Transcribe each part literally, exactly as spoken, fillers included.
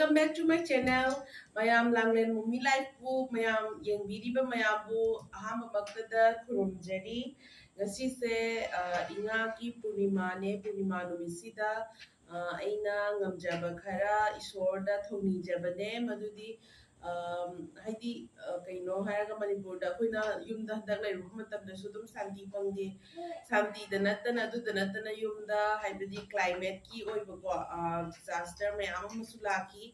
Welcome back to my channel. ꯃꯌꯥꯝ ꯂꯥꯡꯂꯦꯟ ꯃꯨꯃꯤ ꯂꯥꯏꯐꯄꯨ, ꯃꯌꯥꯝ ꯌꯦꯡꯕꯤꯔꯤꯕ ꯃꯌꯥꯝꯕꯨ ꯑꯍꯥꯟꯕꯃꯛꯇꯗ ꯈꯨꯔꯨꯝꯖꯔꯤ꯫ ꯉꯁꯤꯁꯦ ꯑ, ꯏꯉꯥꯒꯤ ꯄꯨꯔꯅꯤꯃꯥꯅꯦ꯫ ꯄꯨꯔꯅꯤꯃꯥ ꯅꯨꯃꯤꯠꯁꯤꯗ ꯑ, ꯑꯩꯅ ꯉꯝꯖꯕ ꯈꯔ ꯏꯁꯣꯔꯗ ꯊꯧꯅꯤꯖꯕꯅꯦ꯫ ꯃꯗꯨꯗꯤ ꯑꯝ, ꯍꯥꯏꯗꯤ ꯑ, ꯀꯩꯅꯣ ꯍꯥꯏꯔꯒ, ꯃꯅꯤꯄꯨꯔꯗ ꯑꯩꯈꯣꯏꯅ ꯌꯨꯝꯗ ꯍꯟꯗꯛ ꯂꯩꯔꯨꯕ ꯃꯇꯝꯗꯁꯨ ꯑꯗꯨꯝ ꯁꯥꯟꯇꯤ ꯐꯪꯗꯦ꯫ ꯁꯥꯟꯇꯤꯗ ꯅꯠꯇꯅ, ꯑꯗꯨꯗ ꯅꯠꯇꯅ ꯌꯨꯝꯗ ꯍꯥꯏꯕꯗꯤ ꯀ꯭ꯂꯥꯏꯃꯦꯠꯀꯤ ꯑꯣꯏꯕꯀꯣ ꯗꯤꯖꯥꯁꯇꯔ ꯃꯌꯥꯝ ꯑꯃꯁꯨ ꯂꯥꯛꯈꯤ꯫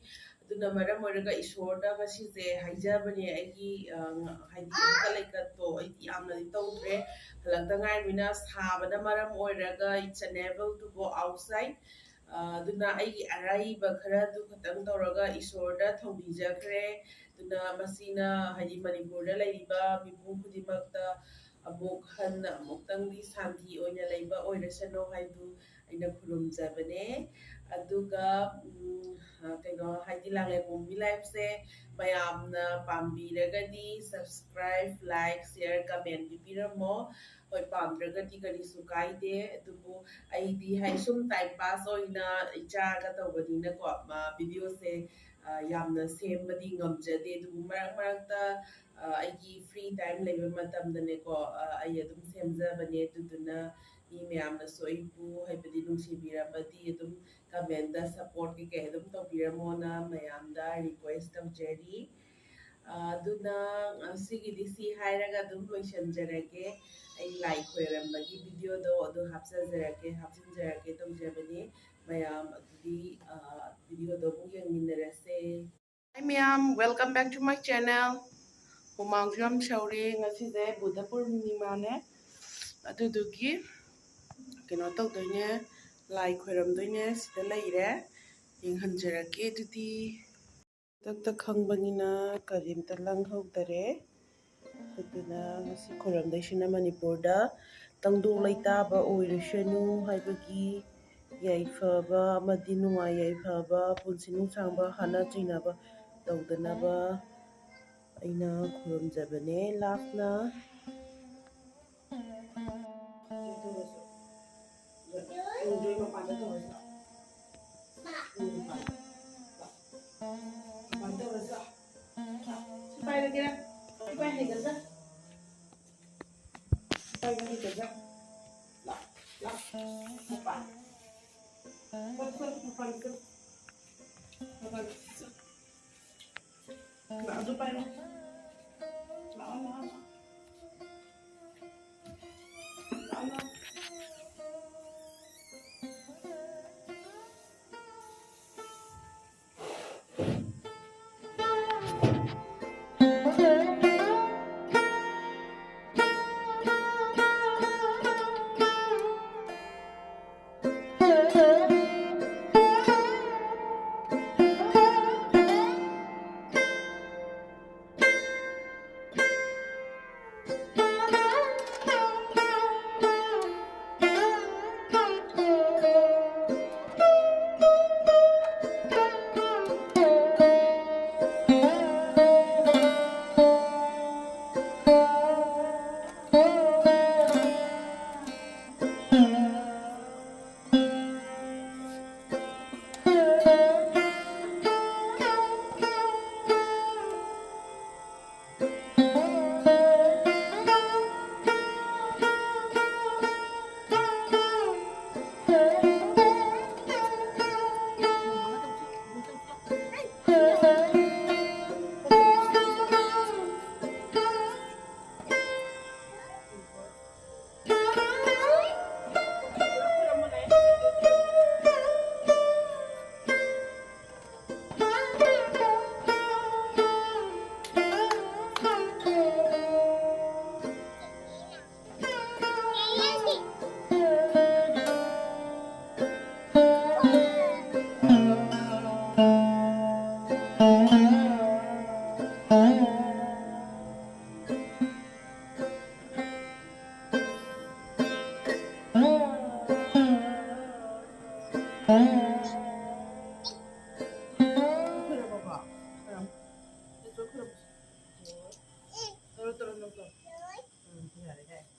ꯑꯗꯨꯅ ꯃꯔꯝ ꯑꯣꯏꯔꯒ ꯏꯁꯣꯔꯗ ꯉꯁꯤꯁꯦ ꯍꯥꯏꯖꯕꯅꯦ꯫ ꯑꯩꯒꯤ ꯑ, ꯉ- ꯍꯥꯏꯗꯤ ꯑꯃꯨꯛꯀ ꯂꯩꯀꯠꯇꯣ ꯑꯩꯗꯤ ꯌꯥꯝꯅꯗꯤ ꯇꯧꯗ꯭ꯔꯦ, ꯍꯜꯂꯛꯇ ꯉꯥꯏꯔꯤꯕꯅꯤꯅ꯫ ꯁꯥꯕꯅ ꯃꯔꯝ ꯑꯣꯏꯔꯒ it's unable to go outside. ꯑ, ꯑꯗꯨꯅ ꯑꯩꯒꯤ ꯑꯔꯩꯕ ꯈꯔꯗꯨ ꯈꯛꯇꯪ ꯇꯧꯔꯒ ꯏꯁꯣꯔꯗ ꯊꯧꯅꯤꯖꯈ꯭ꯔꯦ꯫ ꯑꯗꯨꯅ ꯃꯁꯤꯅ ꯍꯥꯏꯗꯤ ꯃꯅꯤꯄꯨꯔꯗ ꯂꯩꯔꯤꯕ ꯃꯤꯄꯨꯝ ꯈꯨꯗꯤꯡꯃꯛꯇ ꯑꯃꯨꯛ ꯍꯟꯅ ꯑꯃꯨꯛꯇꯪꯗꯤ ꯁꯥꯟꯇꯤ ꯑꯣꯏꯅ ꯂꯩꯕ ꯑꯣꯏꯔꯁꯅꯨ ꯍꯥꯏꯗꯨ ꯑꯩꯅ ꯈꯨꯔꯨꯝꯖꯕꯅꯦ꯫ ꯑꯗꯨꯒ ꯎꯝ, ꯑ, ꯀꯩꯅꯣ ꯍꯥꯏꯗꯤ ꯂꯥꯡꯂꯦꯟ ꯃꯨꯃꯤ ꯂꯥꯏꯐꯁꯦ ꯃꯌꯥꯝꯅ ꯄꯥꯝꯕꯤꯔꯒꯗꯤ subscribe, like, share, comment ꯄꯤꯕꯤꯔꯝꯃꯣ꯫ ꯍꯣꯏ, ꯄꯥꯝꯗ꯭ꯔꯒꯗꯤ ꯀꯔꯤꯁꯨ ꯀꯥꯏꯗꯦ꯫ ꯑꯗꯨꯕꯨ ꯑꯩꯗꯤ ꯍꯥꯏ ꯁꯨꯝ time pass ꯑꯣꯏꯅ ꯏꯆꯥꯒ ꯇꯧꯕꯅꯤꯅꯀꯣ, ꯃꯥ videoꯁꯦ ꯑ, ꯌꯥꯝꯅ ꯁꯦꯝꯕꯗꯤ ꯉꯝꯖꯗꯦ꯫ ꯑꯗꯨꯕꯨ ꯃꯔꯛ ꯃꯔꯛꯇ ꯑ, ꯑꯩꯒꯤ free time ꯂꯩꯕ ꯃꯇꯝꯗꯅꯦꯀꯣ, ꯑ, ꯑꯩ ꯑꯗꯨꯝ ꯁꯦꯝꯖꯕꯅꯦ꯫ ꯑꯗꯨꯗꯨꯅ ꯃꯤ ꯃꯌꯥꯝꯅꯁꯨ ꯑꯩꯕꯨ ꯍꯥꯏꯕꯗꯤ ꯅꯨꯡꯁꯤꯕꯤꯔꯝꯃꯗꯤ ꯑꯗꯨꯝ commentꯇ support ꯀꯩꯀꯩ ꯑꯗꯨꯝ ꯇꯧꯕꯤꯔꯝꯃꯣꯅ ꯃꯌꯥꯝꯗ request ꯇꯧꯖꯔꯤ꯫ ꯑ, ꯑꯗꯨꯅ ꯉꯁꯤꯒꯤꯗꯤ ꯁꯤ ꯍꯥꯏꯔꯒ ꯑꯗꯨꯝ ꯂꯣꯏꯁꯤꯟꯖꯔꯒꯦ꯫ ꯑꯩ ꯂꯥꯏ ꯈꯣꯏꯔꯝꯕꯒꯤ videoꯗꯣ ꯑꯗꯨ ꯍꯥꯞꯆꯖꯔꯛꯀꯦ, ꯍꯥꯞꯆꯤꯟꯖꯔꯛꯀꯦ ꯇꯧꯖꯕꯅꯤ꯫ ꯃꯌꯥꯝ ꯑꯗꯨꯗꯤ ꯑ, videoꯗꯣ ꯑꯃꯨꯛ ꯌꯦꯡꯃꯤꯟꯅꯔꯁꯦ꯫ Hi ꯃꯌꯥꯝ, welcome back to my channel. ꯍꯨꯃꯥꯡꯁꯨ ꯌꯥꯝ ꯁꯧꯔꯤ꯫ ꯉꯁꯤꯁꯦ ꯕꯨꯙ ꯄꯨꯔꯅꯤꯃꯥꯅꯦ, ꯑꯗꯨꯗꯨꯒꯤ ꯀꯩꯅꯣ ꯇꯧꯗꯣꯏꯅꯦ, ꯂꯥꯏ ꯈꯣꯏꯔꯝꯗꯣꯏꯅꯦ꯫ ꯁꯤꯗ ꯂꯩꯔꯦ, ꯌꯦꯡꯍꯟꯖꯔꯛꯀꯦ꯫ ꯑꯗꯨꯗꯤ ꯈꯨꯗꯛꯇ ꯈꯪꯕꯅꯤꯅ ꯀꯔꯤꯝꯇ ꯂꯪꯍꯧꯗꯔꯦ꯫ ꯑꯗꯨꯅ ꯉꯁꯤ ꯈꯣꯏꯔꯝꯗꯣꯏꯁꯤꯅ ꯃꯅꯤꯄꯨꯔꯗ ꯇꯪꯗꯨ ꯂꯩꯇꯥꯕ ꯑꯣꯏꯔꯁꯅꯨ ꯍꯥꯏꯕꯒꯤ ꯌꯥꯏꯐꯕ ꯑꯃꯗꯤ ꯅꯨꯡꯉꯥꯏ ꯌꯥꯏꯐꯕ, ꯄꯨꯟꯁꯤ ꯅꯨꯡꯁꯥꯡꯕ, ꯍꯥꯠꯅ ꯆꯩꯅꯕ ꯇꯧꯗꯅꯕ ꯑꯩꯅ ꯈꯨꯔꯨꯝꯖꯕꯅꯦ ꯂꯥꯞꯅ꯫ ꯇꯧꯔꯁꯨ꯫ ꯇꯧꯗꯣꯏ ꯃꯄꯥꯟꯗ ꯇꯧꯔꯁꯨ꯫ ꯎꯝ, ꯃꯄꯥꯟꯗ꯫ ꯀꯃꯥꯏꯅ ꯇꯧꯔꯒ? ꯁꯤ ꯄꯥꯏꯔꯒꯦ꯫ ꯁꯤ ꯄꯥꯏ ꯍꯩꯒꯗ꯭ꯔꯥ? ꯁꯤ ꯄꯥꯏꯕ ꯍꯩꯒꯗ꯭ꯔꯥ? ꯂꯥꯛ, ꯂꯥꯛ꯫ ꯃꯄꯥꯟ꯫ ꯆꯠ, ꯆꯠ, ꯃꯄꯥꯟ ꯆꯠ꯫ ꯃꯄꯥꯟ ꯆꯠ꯫ ꯂꯥꯛ, ꯑꯗꯨ ꯄꯥꯏꯔꯣ꯫ ꯂꯥꯛꯑꯣ, ꯂꯥꯛꯑꯣ, ꯂꯥꯛꯑꯣ꯫ ꯂꯥꯛꯑꯣ, ꯂꯥꯛꯑꯣ꯫ ꯈꯣꯏꯔꯝꯃꯣꯀꯣ꯫ ꯈꯣꯏꯔꯝ-, ꯅꯠꯇ꯭ꯔꯣ ꯈꯣꯏꯔꯝꯕꯁꯦ? ꯇꯧꯔꯣ, ꯇꯧꯔꯣ, ꯅꯪ ꯇꯧꯔꯣ꯫ ꯎꯝ, ꯌꯥꯔꯦ, ꯌꯥꯔꯦ꯫